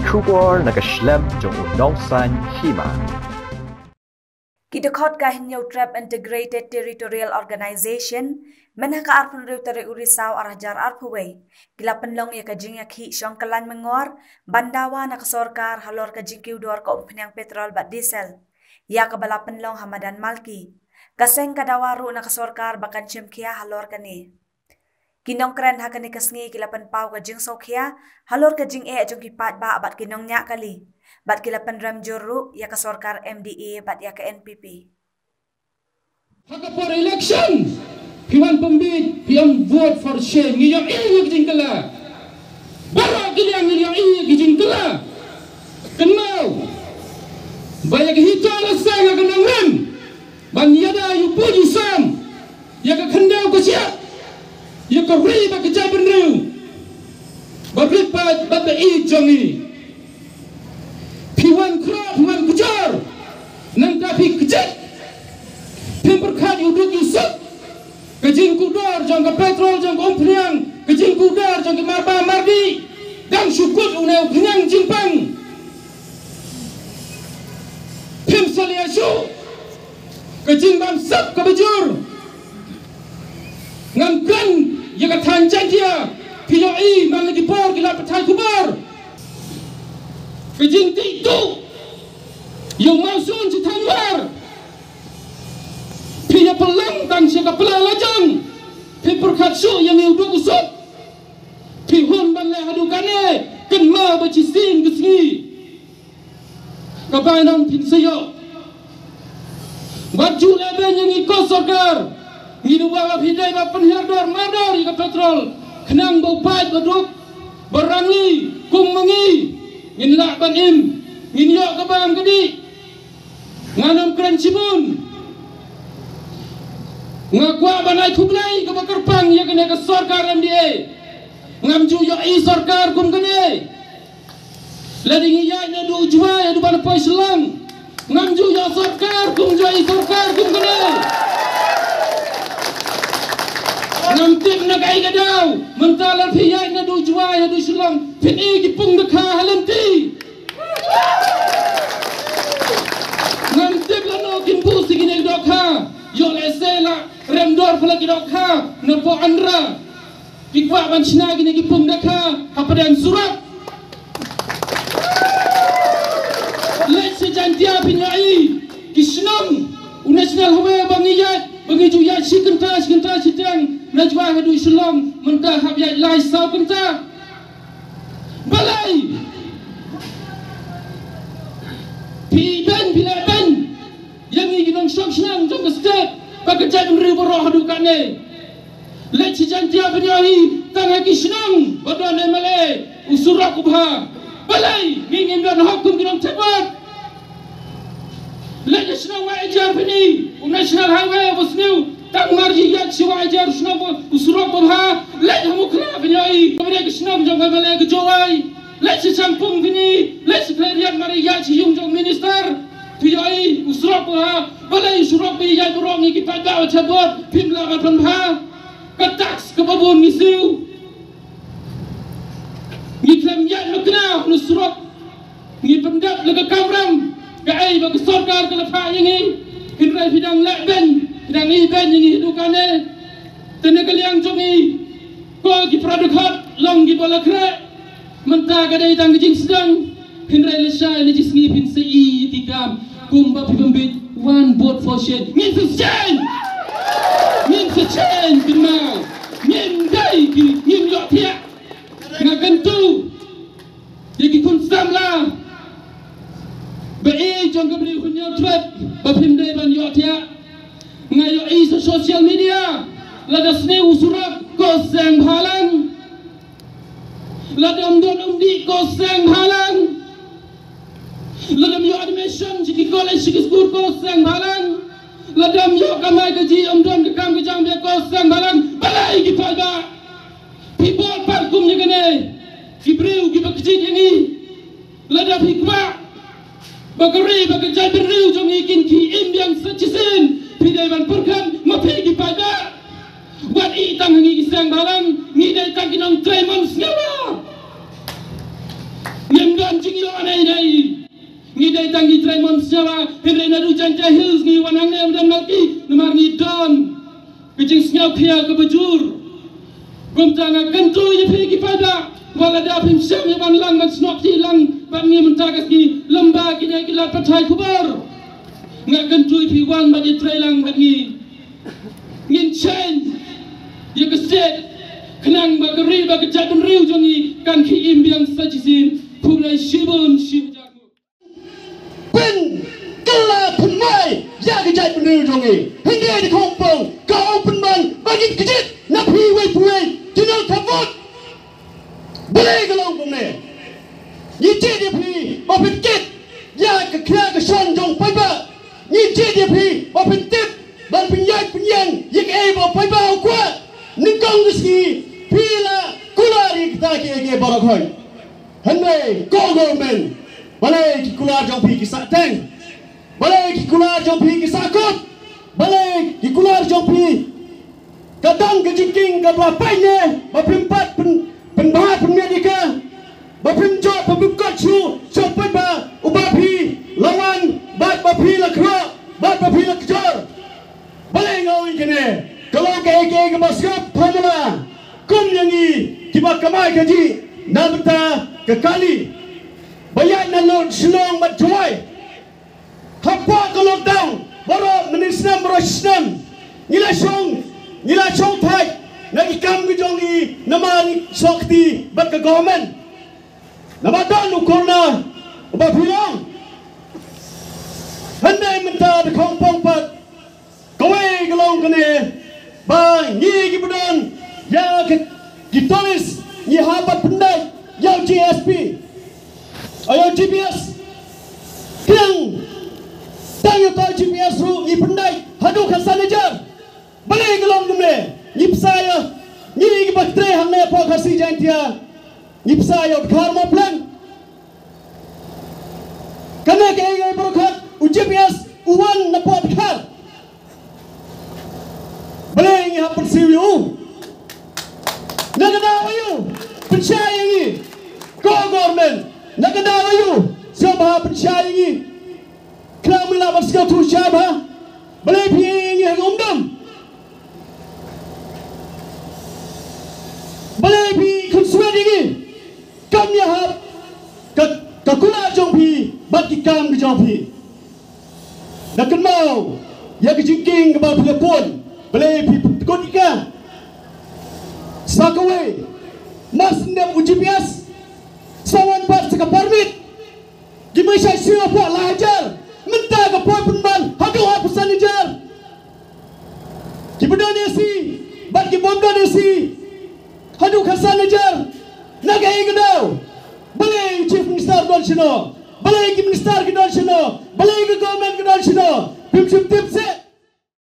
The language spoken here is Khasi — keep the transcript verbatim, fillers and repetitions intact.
Khubor na ka shlem jong u nongsan hima. Ki dkhot ka Hynñiewtrep Integrated Territorial Organization mynha ka arphew tarik u Risaw arhajar arphew wei ki la pynlong ïa ka jingïakhih shong kyllaiñ myngor ban dawa na ka sorkar halor ka jingkiew dor ka umphniang petrol bad diesel, ïa kaba la pynlong ha madan Malki. Ka seng ka dawa ruh na ka sorkar ba kan shim khia halor kane. Ki nongkren ha kane ka sngi ki la pynpaw ka jingsngewkhia halor ka jingeh jong ki paidbah bad ki nongñiah kali, bad ki la pynrem jur ruh ïa ka sorkar M D A bad ïa ka N P P. Ha ka por election phi wan pynbit, phi ong vote for change, ngi ïohi ïa ki jingkylla. Baroh ki liang ngi ïohi ïa ki jingkylla. Kynmaw ba ïa ka HITO la seng ha ka nongrim ban ïada ïa u pud u sam, ïa ka khyndew ka shyiap, ïa ka ri bad ka jaitbynriew, ba rit bad ba ïeit jong ngi. Phi wan khroh, phi wan kujor, nangta phi kjit. Phim pyrkhat ïa u duk ïa u suk. Ka jingkiew dor jong ka petrol, jong ka umphniang, ka jingkiew dor jong ki marba mardih, dang shu kut une u khñiang jingpang. Phim salia shuh ka jingbamsap kaba jur. Ngam kren ïa ka thaiñ Jaintia, phi ïohi man la ki por ki la pathai khubor. Ka jingtih tuh ïa u monsoon shi thaiñ War. Phi ïa pynlong tang sha ka pla lajong. Phi pyrkhat shuh ïa ngi u duk u suk. Phi hun ban leh haduh kane, kynmaw ba shisien ka sngi ka bainong phin sa ïoh. Wat ju leh beiñ ïa ngi ko sorkar. Ngi duwai ba phi dei ba pynhiar dor mardor ïa ka petrol, khnang ba u paid ba duk ba rangli kum ma ngi ngin lah ban im, ngin ïoh ka bam ka dih. Ngan ym kren shibun. Nga kwah ban ai khublei kaba kyrpang ïa kane ka sorkar M D A. Ngam ju ïohi sorkar kum kane. Lada ngi ïaid naduh Jowai haduh ban poi Shillong, ngam ju ïoh sorkar kum ju ïohi sorkar kum kane. Ngam tip na kaei ka daw mynta lada phi ïaid naduh Jowai haduh Shillong phin i ki pung dakha ha lynti. Ngam tip lano kin buh sha kine ki dohkha. Ïoh lehse la rem dor phi la ki dohkha na poh Andra. Ki kwah ban shna kine ki pung dakha hapdeng surok. Leit sha Jaintia phin ïohi ki shnong, u National Highway ba ngi ïaid, ba ngi ju ïaid shi kynta shi kynta shiteng na Jowai haduh Shillong, mynta hap ïaid lai saw kynta. Balei? Phi beiñ, phi leh beiñ ïa ngi ki nongshong shnong jong ka state bad ka jaitbynriew baroh haduh katne. Leit sha Jaintia phin ïohi tang ha ki shnong ba don M L A u surok u bha. Balei ngi ngim don hok kum ki nongthep vote? Leit sha shnong Wah Ijar phin i u National Highway ba sniew, tang mar ïaid sha Wah Ijar u shnong ba, u surok ba bha. Leit ha Mukhla phin ïohi, kaba dei ka shnong jong ka M L A ka Jowai. Leit sha Shangpung phin i, leit sha Khliehriat mar ïaid sha ïung jong u minister, phin ïohi u surok ba bha. Balei u surok ba ïaid baroh ngi ki paidbah ba thep vote phim lah ban pynbha? Ka tax kaba bun ngi siew. Ngi khlem ïaid makna na surok. Ngi pyndep la ka kamram kaei ba ka sorkar ka la phah ïa ngi. Hynrei phi dang leh beiñ, phi dang i beiñ ïa ngi haduh kane. Te na ka liang jong ngi, ko ki para dkhot long kiba la khreh. Mynta ka dei tang ka jingsdang. Hynrei lashai la jisngi phin sa i ïa ki kam kumba phi bym bit. One vote for change. Ngin sa change. Ngin sa change, kynmaw. Ngin dei ki, ngin ïohthiah. Nga kyntu ïa ki khun samla ba ïeit jong ka Bri u Hynñiewtrep ba phim dei ban ïohthiah. Nga ïohi sha social media, lada sniew u surok ko seng bhalang. Lada ym don um dih ko seng bhalang. Lada ym ïoh admission sha ki college sha ki skul ko seng bhalang. Lada ym ïoh kamai kajih, ym don ka kam ka jam bha ko seng bhalang. Balei ki paidbah? Phi bud pat kum ïa kane ki briew kiba kjit ïa ngi. Lada phi kwah ba ka ri bad ka jaitbynriew jong ngi kin khie im biang sa shisien, phi dei ban pyrkhat ma phi ki paidbah. Wat i tang ha ngi ki seng bhalang, ngi dei tang ki nongtrei mon sngewbha. Ngim don Jingïoh nei nei. Ngi dei tang ngi trei mon sñiaw, hynrei naduh Jaintia Hills ngi wan hangne ym don malki, namar ngi don ka jingsngewkhia kaba jur. Kumta nga kyntu ïa phi ki paidbah, wat lada phim shym ïa wan lang ban snoh kti lang bad ngi mynta ka sngi, lymda kine ki lad pathai khubor. Nga kyntu ïa phi wan bad ïa trei lang bad ngi. Ngin change ïa ka state, khnang ba ka ri bad ka jaitbynriew jong ngi kan khie im biang sa shisien. Khublei shibun shibun. Pynkylla pynmai ïa ka jaitbynriew jong ngi. Hynrei da ka hongpong ka ong pynban ba ngin kjit na phi wei phi wei ki nang ka vote. Balei ka long kumne? Ngi jied ïa phi ba phin kit ïa ka khia ka shon jong paidbah. Ngi jied ïa phi ba phin tip ban pynïaid pynïeng ïa kaei ba paidbah u kwah. Nyngkong ka sngi phi la kular ïa kita kiei kiei baroh khoit. Hynrei ko government, balei ki kular jong phi ki sah teng? Balei ki kular jong phi ki sah kut? Balei ki kular jong phi ka dang ka jingkieng kaba pynne ba phim pat pyn pynbha pynmiat ïa ka, ba phim jop ba phim kot shuh shuh pynbha uba phi la wan bad ba phi la khroh bad ba phi la kjor. Balei nga ong kane? Ka long kaei kaei kaba sngap formula kum ïa ngi kiba kamai kajih na bynta ka kali. Ba ïaid na Shillong bad Jowai. Hapoh ka lockdown baroh mynnin snem baroh snem ngi la shong, ngi la shong thait na ki kam ki jong ngi namar ngi snoh kti bad ka government. Namar don u corona uba phi long. Hynrei mynta da ka hongpong pat kawei ka long kane ba ngi kiba don ïa ki tourist ngi hap ban pyndait ïa u G S P. Ayo G P S. Khnang tang ïa uta u G P S ruh ngi pyndait haduh khatsan hajar. Balei ka long kumne? Ngi pynshai ïa ngi kiba trei hangne hapoh Khasi Jaintia. Ngi pynshai ïa u Dkhar Mawphlang. Kane kaei kaei baroh khat u G P S u wan napoh Dkhar. Balei ngi hap pynsiew ïa u? Na ka daw aïu? Pynshai ïa ngi. Ko government, na ka daw aïu? Sngewbha pynshai ïa ngi. Khnang ba ngi lah ban sngewthuh shai bha. Balei phi ïa ngi ha ka umdam? Balei phi khunswet ïa ngi? Kam ïahap ka, ka kular jong phi bad ki kam ki jong phi. Da kynmaw ïa ka jingkieng kaba phi la pun, balei phi pynkut ïa ka? Sa kawei, mar shu dep u G P S, sa wan pat sa ka permit. Ki mei shai siew hapoh lai hajar, mynta ka poi pynban haduh arphew san hajar. Kiba don A C bad ki bym don A C haduh khatsan hajar. Na kaei ka daw? Balei u Chief Minister don shano? Balei ki minister ki don shano? Balei ka government ka don shano? Phim shym tip seh.